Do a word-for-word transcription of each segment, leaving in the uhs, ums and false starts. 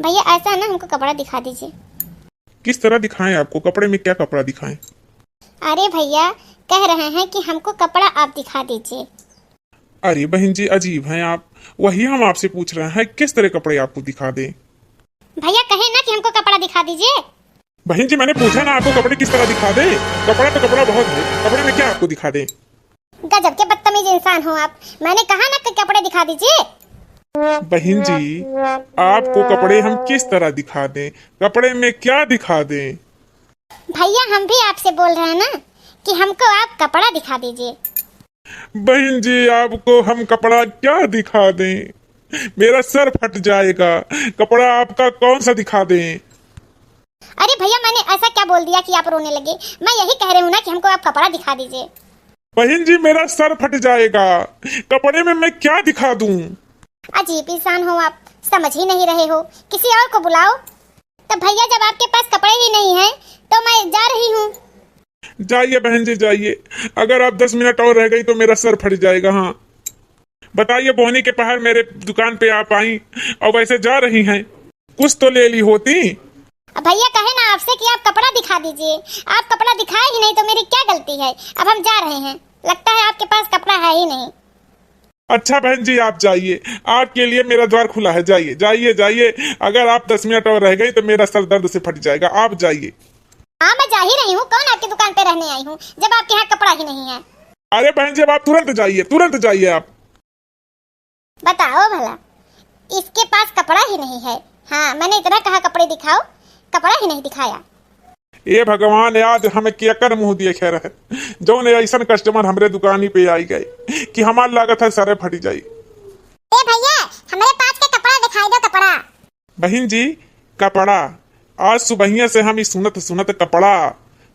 भैया, ऐसा है ना, हमको कपड़ा दिखा दीजिए। किस तरह दिखाएं आपको? कपड़े में क्या कपड़ा दिखाएं? अरे भैया, कह रहे हैं कि हमको कपड़ा आप दिखा दीजिए। अरे बहन जी, अजीब हैं आप। वही हम आपसे पूछ रहे हैं, किस तरह कपड़े आपको दिखा दें? भैया, कहे ना कि हमको कपड़ा दिखा दीजिए। बहन जी, मैंने पूछा ना आपको कपड़े किस तरह दिखा दें। कपड़ा तो कपड़ा बहुत है, कपड़े में क्या आपको दिखा दें? गजब के बदतमीज इंसान हो आप। मैंने कहा ना कि कपड़े दिखा दीजिए। बहन जी, आपको कपड़े हम किस तरह दिखा दें? कपड़े में क्या दिखा दें? भैया, हम भी आपसे बोल रहे हैं ना कि हमको आप कपड़ा दिखा दीजिए। बहन जी, आपको हम कपड़ा क्या दिखा दें? मेरा सर फट जाएगा। कपड़ा आपका कौन सा दिखा दें? अरे भैया, मैंने ऐसा क्या बोल दिया कि आप रोने लगे? मैं यही कह रही हूँ ना कि हमको आप कपड़ा दिखा दीजिए। बहन जी, मेरा सर फट जाएगा। कपड़े में मैं क्या दिखा दूँ? अजीब इंसान हो आप, समझ ही नहीं रहे हो। किसी और को बुलाओ। तो भैया, जब आपके पास कपड़े ही नहीं हैं, तो मैं जा रही हूँ। जाइए बहन जी, जाइए। अगर आप दस मिनट और रह गई तो मेरा सर फट जाएगा। हाँ, बताइए, बोहनी के पहर मेरे दुकान पे आप आई और वैसे जा रही हैं, कुछ तो ले ली होती। अब भैया, कहे ना आपसे कि आप कपड़ा दिखा दीजिए, आप कपड़ा दिखाए ही नहीं तो मेरी क्या गलती है? अब हम जा रहे हैं, लगता है आपके पास कपड़ा है ही नहीं। अच्छा बहन जी, आप जाइए, आपके लिए मेरा द्वार खुला है, जाइए, जाइए, जाइए। अगर आप दस मिनट और रह गई तो मेरा सर दर्द से फट जाएगा, आप जाइए। हाँ, मैं जा ही रही हूँ, कौन आपकी दुकान पे रहने आई हूँ जब आपके यहाँ कपड़ा ही नहीं है? अरे बहन जी, अब आप तुरंत जाइए, तुरंत जाइए आप। बताओ भला, इसके पास कपड़ा ही नहीं है। हाँ, मैंने इतना कहा कपड़े दिखाओ, कपड़ा ही नहीं दिखाया। ए भगवान, आज हम केकर मुँह देखे रहे, जौन ऐसन customer हमरे दुकानी पे आई गए कि हमार लागत है सरे फटी जाई। ए भैया, हमरे पास के कपड़ा दिखाई दो, कपड़ा। बहिन जी, कपड़ा, आज सुबहिया से हम ई सुनत सुनत कपड़ा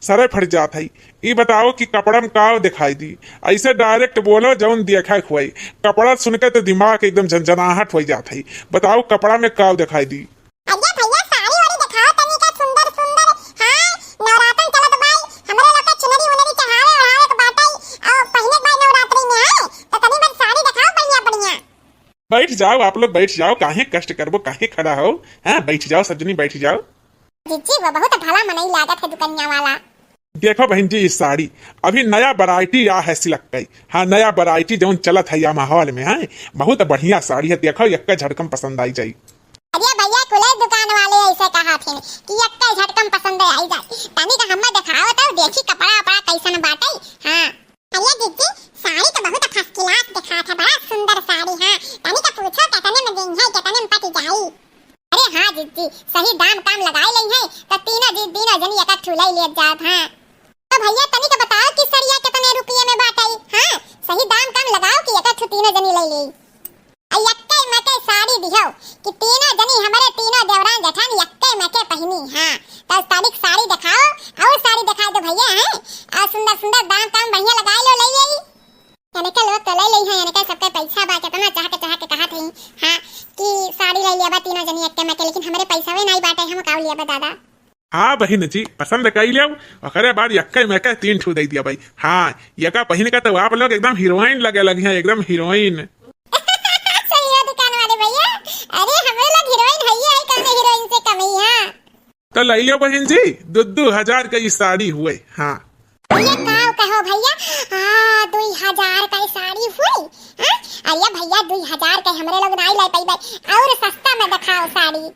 सरे फट जात हई। ई बताओ कि कपड़ा में का दिखाई दी? ऐसे direct बोलो जौन देखा हुई। कपड़ा सुन के तो दिमाग एकदम झनझनाहट हो जात हई। बताओ कपड़ा में का दिखाई दी? अरे भैया, साड़ी वाड़ी दिखाओ तनी का सुंदर सुंदर। हाँ, नवरातन चलत बाई, हमरे लोग के चुनरी उनरी चढ़ावे ओढ़ावे के बाटे, और पहिने के बाई नवरात्रि में है, तो तनी भर साड़ी दिखाओ बढ़िया बढ़िया। बैठ जाओ आप लोग, बैठ जाओ, काहे कष्ट करबो, काहे खड़ा हो? हाँ, बैठ जाओ सब जनी, बैठ जाओ। जीजी, वो बहुत भला मनई लागत है दुकनिया वाला। देखो बहिन जी, ई साड़ी अभी नया variety आ है सिलक कई। हाँ, नया variety जौन चलत है या माहौल में, है बहुत बढ़िया साड़ी है। देखो, यक्का झटकम पसंद आई जाई। अरे भैया, कुले दुकान वाले ऐसे कहा थे कि यक्का झटकम पसंद आई जाई। तनी का हम्मा दिखाओ तो देखी कपड़ा वपड़ा कैसन बाटे। हाँ। अरे जीजी, साड़ी तो बहुत first class दिखात है, बड़ा सुंदर साड़ी। हाँ, तनी का पूछो कितने में देंगे, कितने में पट जाई। अरे हाँ जीजी, सही दाम काम लगाए लई है, तो तीनों जी, तीनों जनी एक ठू लई लेत जाब। हाँ, तो भैया तनी का बताओ कि सड़िया कितने रुपये में बाटे? हाँ, सही दाम काम लगाओ कि एक ठू तीनों जनी लई ले। आ यक्के मके साड़ी दिहो कि तीनों जनी हमरे तीनों देवरान जेठान यक्के मके पहिनी। हाँ, तो तनिक साड़ी दिखाओ, और साड़ी दिखाई दो भैया। हैं, और सुंदर सुंदर दाम काम बढ़िया लगाए लो, लई आई। एनके लोग तो लई लई हैं, एनके सबके पैसा बा, केतना चाह के, चाह के कहत हई, हाँ, कि साड़ी लई लिया बा तीनों जनी एक्के मके, लेकिन हमरे पैसवे नाई बाटे, हम काव लिया बा दादा। हाँ बहिन जी, पसंद कई लेव, ओकरे बाद यक्के मके तीन ठू दे दिया भाई। हाँ, यका पहिन के तो आप लोग एकदम हीरोइन लगे लगी हैं, एकदम हीरोइन। सही है दुकान वाले भैया, अरे हमरे लोग हीरोइन हइये है, कौन हीरोइन से कम ही है? तो लई लियो बहिन जी, दो दो हजार का ई साड़ी हुए। हाँ। ये का कहो भैया, आ, दुई हजार का ई साड़ी हुए? हाँ? अरे भैया, दुई हजार के हमरे लोग नाई ले पइबे, और सस्ता में दिखाओ साड़ी।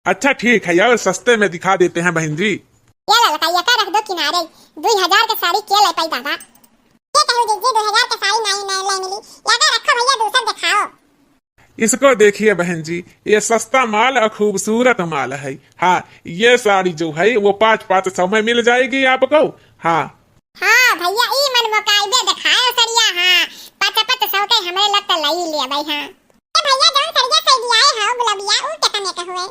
अच्छा ठीक है यार, सस्ते में दिखा देते हैं बहिन जी। ये ललका, ये का रख दो किनारे, दुई हजार के साड़ी के ले पाई दादा? ये कहू जीजी, दुई हजार के साड़ी नाई, नाई ले मिली, ये का रखो भैया, दूसर दिखाओ। इसको देखिए बहन जी, ये सस्ता माल और खूबसूरत माल है। हाँ, ये साड़ी जो है वो पाँच पाँच सौ में मिल जाएगी आपको। हाँ। हाँ भैया, ई मन मोकाइबे देखाए सड़िया। हाँ, पाँच पाँच सौ के हमरे लग तो लई ले भाई। हाँ। ए भैया, जौन सड़िया से लियाए हो गुलबिया, ऊ कितने के हुए?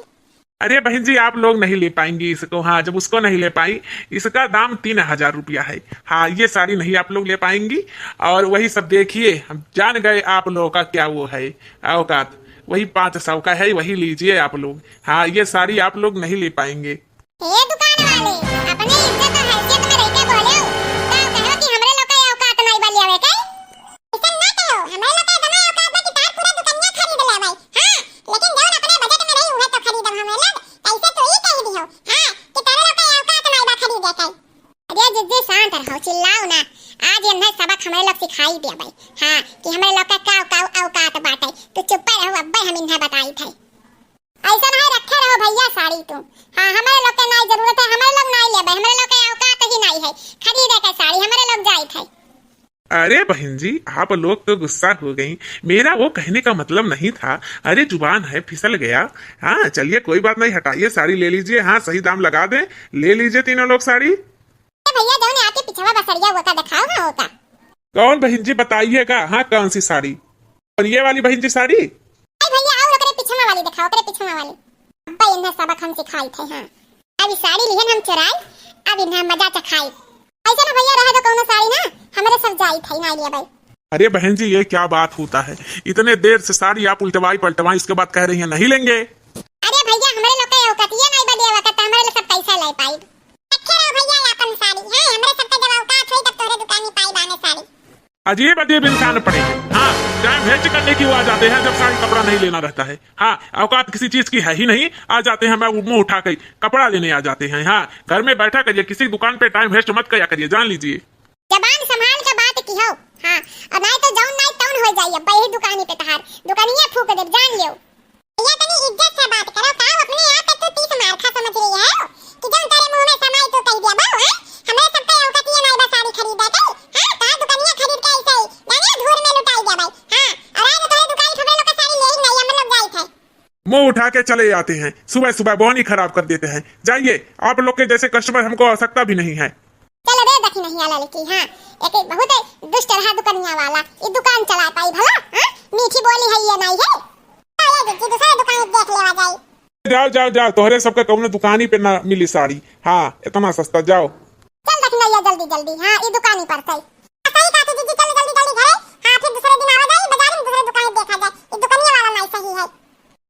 अरे बहन जी, आप लोग नहीं ले पाएंगी इसको। हाँ, जब उसको नहीं ले पाई, इसका दाम तीन हजार रुपया है। हाँ, ये साड़ी नहीं आप लोग ले पाएंगी। और वही सब देखिए, हम जान गए आप लोगों का क्या वो है औकात। वही पाँच सौ का है, वही लीजिए आप लोग। हाँ, ये साड़ी आप लोग नहीं ले पाएंगे। ए दुकान वाले, अपने इज्जत और हैसियत में रह के बोले हो, का कहो कि हमरे लोग का औकात नहीं बा लियावे के? ऐसा ना कहो, हमरे लोग का इतना औकात बा कि तार पूरा दुकनिया खरीद ले भाई। हाँ, लेकिन जौन अपने बजट में रही, उहे तो खरीदब हमें। रहो, चिल्लाओ ना। आज इन्हें सबक हमरे लोग सिखाई देबै। हाँ, कि हमरे लोग का का औका-, औकात बाटे। तू चुप्पे रहो, अब्बे हम इन्हें बताइत है। ऐसा नहीं रखे रहो भैया साड़ी तू। हाँ, हमरे लोग के नाई जरूरत है, हमरे लोग नाई लेबै, हमरे लोग के औकात ही नाई है खरीदे के साड़ी, हमरे लोग जाइत है। अरे बहन जी, आप लोग तो गुस्सा हो गई। मेरा वो कहने का मतलब नहीं था। अरे जुबान है, फिसल गया। हाँ, चलिए कोई बात नहीं, हटाइए, साड़ी ले लीजिए। हाँ, सही दाम लगा दें, ले लीजिए तीनों लोग साड़ी। ए भैया, जौन आके पिछवा बसरिया वो का दिखाओ ना, वो का। कौन बहन जी, बताइएगा। हाँ, कौन सी साड़ी? और ये वाली बहन जी साड़ी? अरे भैया, और ओकरे पिछवा वाली दिखाओ, ओकरे पिछवा वाली। अब्बा इन्हें सबक हम सिखाई थे। हाँ, अब ई साड़ी लिहन हम चुराई, अब इन्हें मजा चखाई। ऐसे ना भैया, रहे दो कौनो साड़ी ना, हमरे सब जाई थे, ना लिए भाई। अरे बहन जी, ये क्या बात होता है? इतने देर से साड़ी आप उल्टवाई पलटवाई, इसके बाद कह रही हैं नहीं लेंगे। अरे भैया, हमरे लोग के औकातिये नहीं बा देवा का, तो हमरे लोग सब कैसे ले पाई? रखे रहो भैया अपन साड़ी, हाँ, हमरे सबके जब औकात होई तब तोहरे दुकानी पाई बाने साड़ी। अजीब अजीब इंसान पड़े हैं। हाँ, टाइम वेस्ट करने की वो आ जाते हैं जब साड़ी कपड़ा नहीं लेना रहता है। हाँ, औकात किसी चीज की है ही नहीं, आ जाते हैं मैं मुंह उठा के कपड़ा लेने आ जाते हैं। हाँ, घर में बैठा करिए, किसी दुकान पे टाइम वेस्ट मत किया करिए, जान लीजिए। जबान संभाल के बात की हो। हाँ, और नहीं तो जौन नहीं तौन हो जाई, अब यही दुकानी पे तहार दुकानिया फूक देब, जान लियो। भैया तनी इज्जत से बात करो, का अपने आप पे तू तीस मार खा समझ रही है कि जौन तेरे मुंह में समाई तो कह दिया बाबू, हैं? हमरे सब पे औकात ये नहीं बा साड़ी खरीदे के, हाँ? का दुकानिया खरीद के ऐसे ही जानिए धूर में लुटाई दिया भाई, हाँ? और आज तोरे दुकान छोटे लोग के साड़ी ले ही नहीं, हम लोग जाई थे। मुंह उठा के चले आते हैं, सुबह सुबह बहाने खराब कर देते हैं। जाइए, आप लोग के जैसे कस्टमर हमको आवश्यकता भी नहीं है। चल रे दखिनहिया ललकी, हाँ, एक बहुत दुष्ट रहा दुकनिया वाला, ई दुकान चला पाई भला, हाँ? मीठी बोली है ये नहीं है। चल रे दीदी, दूसरे दुकान देख लेवा जाई। जाओ, जाओ, जाओ, तोहरे सबके कौनो दुकानी पे ना मिली साड़ी। हाँ, इतना सस्ता, जाओ। चल दखिनहिया जल्दी जल्दी, हाँ, ई दुकानी पर से। सही कहा दीदी, चल जल्दी जल्दी घरे। हाँ, फिर दूसरे दिन आवा जाई, बाजार में दूसरे दुकान देखा जाए, ई दुकनिया वाला नहीं सही है।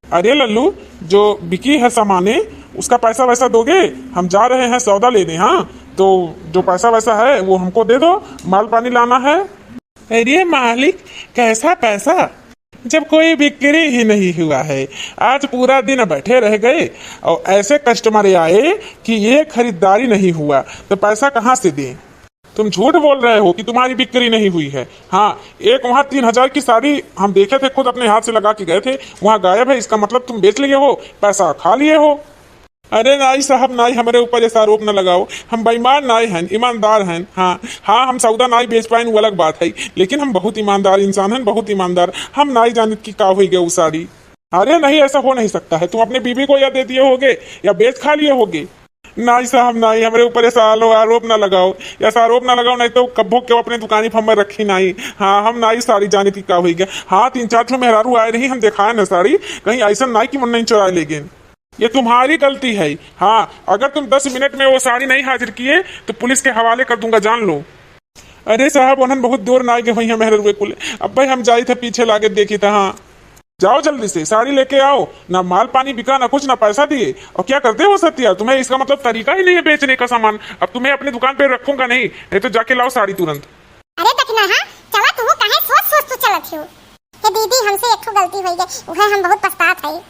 अरे लल्लू, जो बिकी है सामाने, उसका पैसा वैसा दोगे? हम जा रहे हैं सौदा लेने, हाँ? तो जो पैसा वैसा है, वो हमको दे दो, माल पानी लाना है। अरे मालिक, कैसा पैसा, जब कोई बिक्री ही नहीं हुआ है? आज पूरा दिन बैठे रह गए और ऐसे कस्टमर आए कि ये खरीदारी नहीं हुआ, तो पैसा कहाँ से दें? तुम झूठ बोल रहे हो कि तुम्हारी बिक्री नहीं हुई है। हाँ, एक वहाँ तीन हजार की साड़ी हम देखे थे, खुद अपने हाथ से लगा के गए थे, वहाँ गायब है, इसका मतलब तुम बेच लिए हो, पैसा खा लिए हो। अरे नाई साहब, नाई, हमरे ऊपर ऐसा आरोप न लगाओ, हम बेईमान नाई हैं, ईमानदार हैं। हाँ, हाँ, हम सौदा नाई बेच पाएन, वो अलग बात है, लेकिन हम बहुत ईमानदार इंसान हैं, बहुत ईमानदार। हम नाई जानित कि का हुई गए वो साड़ी। अरे नहीं, ऐसा हो नहीं सकता है, तुम अपने बीबी को या दे दिए होगे या बेच खा लिए होगे। नाई साहब, नाई, हमरे ऊपर ऐसा आलो-, आरोप ना लगाओ, ऐसा आरोप ना लगाओ, नहीं तो कब्बो के अपने दुकानी पर हमें रखी नाई। हाँ, हम नाई साड़ी जाने की का हुई गया। हाँ, तीन चार ठो मेहरारू आए रही, हम दिखाए ना साड़ी, कहीं ऐसा नाई कि मन नहीं चुराए ले गए। ये तुम्हारी गलती है। हाँ, अगर तुम दस मिनट में वो साड़ी नहीं हाजिर किए तो पुलिस के हवाले कर दूंगा, जान लो। अरे साहब, उन्हन बहुत दूर ना आए गए हुई हैं मेहररुए कुल। अब भाई हम जाई थे पीछे लागे देखी था। हाँ, जाओ जल्दी से, साड़ी लेके आओ। ना माल पानी बिका, ना कुछ, ना पैसा दिए। और क्या करते हो सत्या, तुम्हें इसका मतलब तरीका ही नहीं है बेचने का सामान। अब तुम्हें अपनी दुकान पे रखूंगा नहीं, नहीं तो जाके लाओ साड़ी तुरंत। अरे दखिनहा, चला तू काहे सोच सोच तू चलत हो? हे दीदी, हमसे एक ठो गलती होई गई, उहे हम बहुत पछतात हई।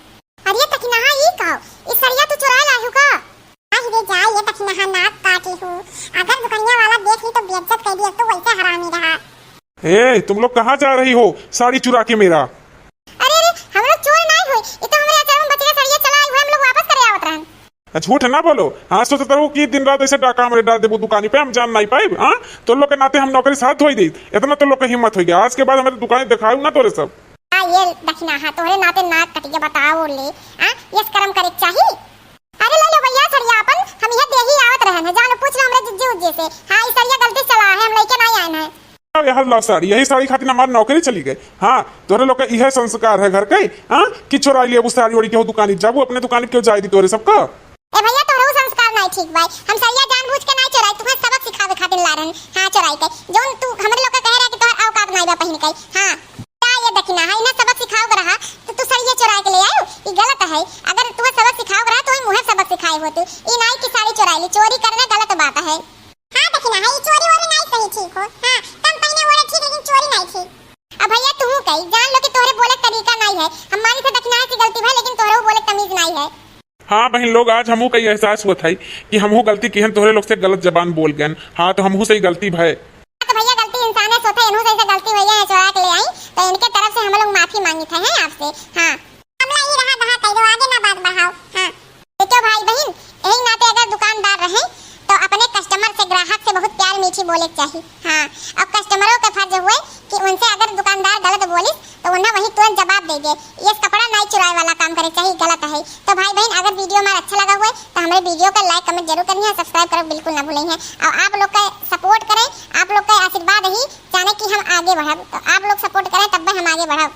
अरे दखिनहा, ई का? ई सरिया तू चुरा लायू का? आई रे जा, ये दखिनहा नाक काटी हूँ। अगर दुकनिया वाला देख ली तो बेइज्जत कर दिया, तो वैसे हरामी रहा। ए, तुम लोग कहाँ जा रही हो साड़ी चुरा के मेरा? अरे, अरे, हम लोग चोर नाई होई, ये तो हमरे अचरा में बच के सरिया चला आई हुए, हम लोग वापस करे आवत रहन। आ, झूठ ना बोलो। हाँ, सोचत रहो कि दिन रात ऐसे डाका हमरे डाल देबो दुकानी पे, हम जान नाई पाइब। हाँ, तो लोग के नाते हम नौकरी साथ धोई दी। इतना तो लोग के हिम्मत होई गया। आज के बाद हमें तो दुकानी दिखाऊ ना तोरे सब। आ, ये दखिनहा, तोहरे नाते नाक कटिया बताओ ले। आ, यस कर्म करे के चाही। अरे ले लो भैया सरिया अपन, हम यह देही आवत रहन है, जानो पूछ लो हमरे जिज्जी उज्जी से। हाँ, ई सरिया गलती से चला है, हम लेके नाई आए हैं। अब यह लो साड़ी, यही साड़ी खातिर हमारी नौकरी चली गई। हाँ, तोहरे लोग के यह संस्कार है घर के, हाँ, कि चुरा लिए वो साड़ी ओड़ी के हो दुकानी, जब वो अपने दुकानी क्यों जाए दी तोहरे सबका। ए भैया, तोहरो संस्कार नाई ठीक बाई। हम सरिया जानबूझ के नाई चोराई, तुम्हें सबक सिखावे खातिर ला रहन। हाँ, चोराई के। जौन तू हमरे लोग के कहे रहा कि तोहर औकात नाई बा पहिन के। हाँ। का ये दखिनहा, इन्हें सबक सिखावे के रहा, तो तू सरिया चोराई के ले आयो, ई गलत है। अगर तुम्हें सबक सिखावे के रहा, तो मुँहे सबक सिखाए होते। ई नाई की साड़ी चोराई ली, चोरी करना गलत बात है। हाँ दखिनहा, ई चोरी वोरी नाई सही ठीक हो। हाँ, कम पहने वोरे ठीक, लेकिन चोरी नाई ठीक। अब भैया तू कही, जान लो कि तोहरे बोले के तरीका नाई है। हम मानी थे दखिनहा की गलती भाई, लेकिन तोहरे बोले के तमीज नाई है। हाँ बहिन लोग, आज हमहू का ई एहसास होत है कि हमहू गलती किहन, तोहरे लोग से गलत जबान बोल गएन। हाँ, तो हमहू से ई गलती भय। हाँ, तो भइया, गलती इंसाने से होत है, इनहू से ऐसे गलती भइया है, चोरा के ले आई, तो इनके तरफ से हम लोग माफी मांगित है, हैं आपसे। हाँ, मामला ही रहा, कहा कह दो, आगे ना बात बढ़ाओ। हाँ, देखो भाई बहिन, यही नाते अगर दुकानदार रहे तो अपने कस्टमर से, ग्राहक से बहुत प्यार मीठी बोले के चाहिए। हाँ, और कस्टमरों का फर्ज हुए कि उनसे अगर दुकानदार गलत बोलिस तो उन्हें वही तुरंत जवाब दे दे। ये कपड़ा नाई चुराए वाला काम करे चाहिए, गलत है। तो भाई बहिन, अगर वीडियो हमारा अच्छा लगा हुए तो हमारे वीडियो का लाइक कमेंट जरूर करिए, सब्सक्राइब करब बिल्कुल ना भूलें हैं। और आप लोग का सपोर्ट करें, आप लोग का आशीर्वाद ही जाने कि हम आगे बढ़ब। तो आप लोग सपोर्ट करें तब हम आगे बढ़ब।